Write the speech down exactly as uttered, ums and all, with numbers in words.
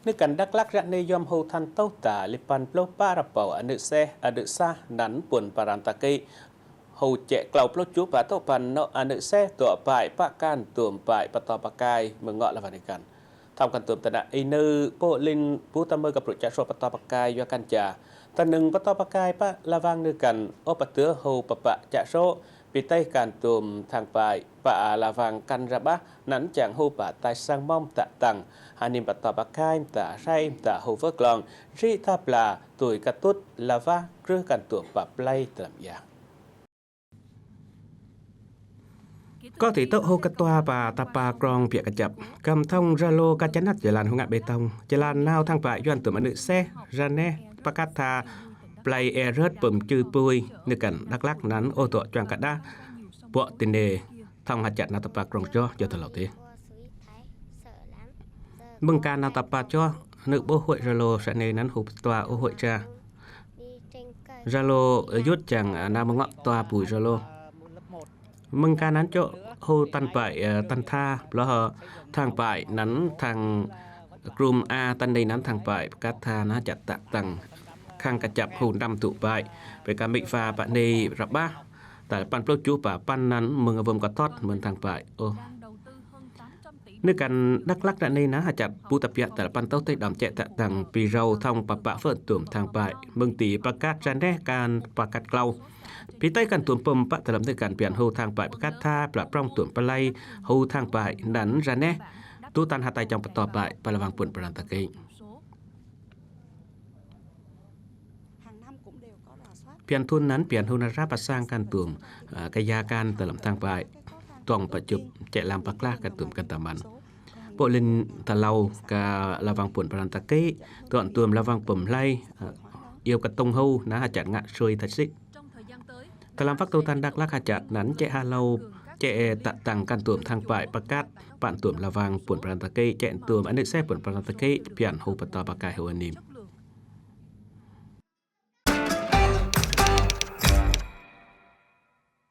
Nưh kăn Đắk Lắk ră anei yom hô thăn tâu ta lĕ păn plơ̆ pă rơbâu anư̆ seh anư̆ sah năn puăn pran ta kê hô chĕ klâu plơ̆ chu pă tŏ păn nô anư̆ seh dŏ pai pă kăn tuôm pai pơtô pơkai mơ̆ng ngŏ la vang nưh kăn. Thăm kăn tuôm ta nă i nư pô linh bu ta mơ kăp rŭ chă sô pơtô pơkai yua kăn cha. Ta nưng pơtô pơkai pă la vang nưh kăn ôh pơtơ hô pơpă chă sô pi têh kăn tuôm thang pai pă la vang kăn ra bah năn chang hô pă tai sang mâm tă tăng. Hăn nim pơtô pơkai mta rai mta hô vơ̆ klong ri ta pla tui kăt tŭt la vah krưh kăn tuôm pă play tơlăm yah. Kơ ti tŏ hô kơ tua pă ta pă krong piă kơjăp. Kăm thŏng Zalo kơ chă năt jơlan hô ngă bê tông. Jơlan nao thang pai yuan tuôm anư̆ seh, ra neh, pơkăt tha, play e rơt pơm chư pui, nưh kăn Đắk Lắk năn ôh dŏ chuang kơ đah, bŏ ti nê, thŏng hă chă nao ta pă krong joh, joh ta lâo tê. Mơ̆ng ka nao ta pă joh, nưh ƀôh huĕ Zalo sa nê năn hô tua ôh huĕ cha. Zalo yut chang, a, nao mơ̆ng ngŏ tua pui Zalo. Mơ̆ng ka năn chŏ hô tăn pai, a, tăn tha, plơ̆ hơ thang pai năn thang krum a tăn nê năn thang pai, pơkăt tha nă chă tă tăng khăng kơjăp hô năm tŭ pai. Pê ka mĭ pha pă nê ră bah. Tal păn plơ̆ chu pă păn năn mơ̆ng a vơm kơ thŏt mơ̆n thang pai. Ôh. Nưh kăn Đắk Lắk ră anei nă hă chă bu ta piă tal păn tâu têh đam chĕ tă tăng pi râu thŏng pă pă phơ̆n tuôm thang pai. Mơ̆ng ti pơkăt ra neh kăn pơkăt klâu. Pi têh kăn tuôm pơm pă tơlăm nưh kăn pian hô thang pai pơkăt tha pla prong tuôm play hô thang pai năn ra neh. Tu tăn hă tai chong pơtô pai pă la vang puăn pran ta kê. Pian thŭn năn pian hô nă ră pă sang kăn tuôm, a, kơ ya kăn tơlăm thang pai. Tŏng pă chŭp chĕ lam pă klah kăn tuôm kăn ta măn. Pô linh ta lâo kơ la vang puăn pran ta kê, tuôm tuôm la vang pơm hlay, a, iâu kơ tông hô nă hă chă ngă sui ta sĭ. Tơlăm phak tu tăn Đắk Lắk hă chă năn chĕ ha lâo chĕ tă tăng kăn tuôm thang pai pơkăt păn tuôm la vang puăn pran ta kê chĕ tuôm anư̆ seh puăn pran ta kê pian hô pơtô pơkai hô anim.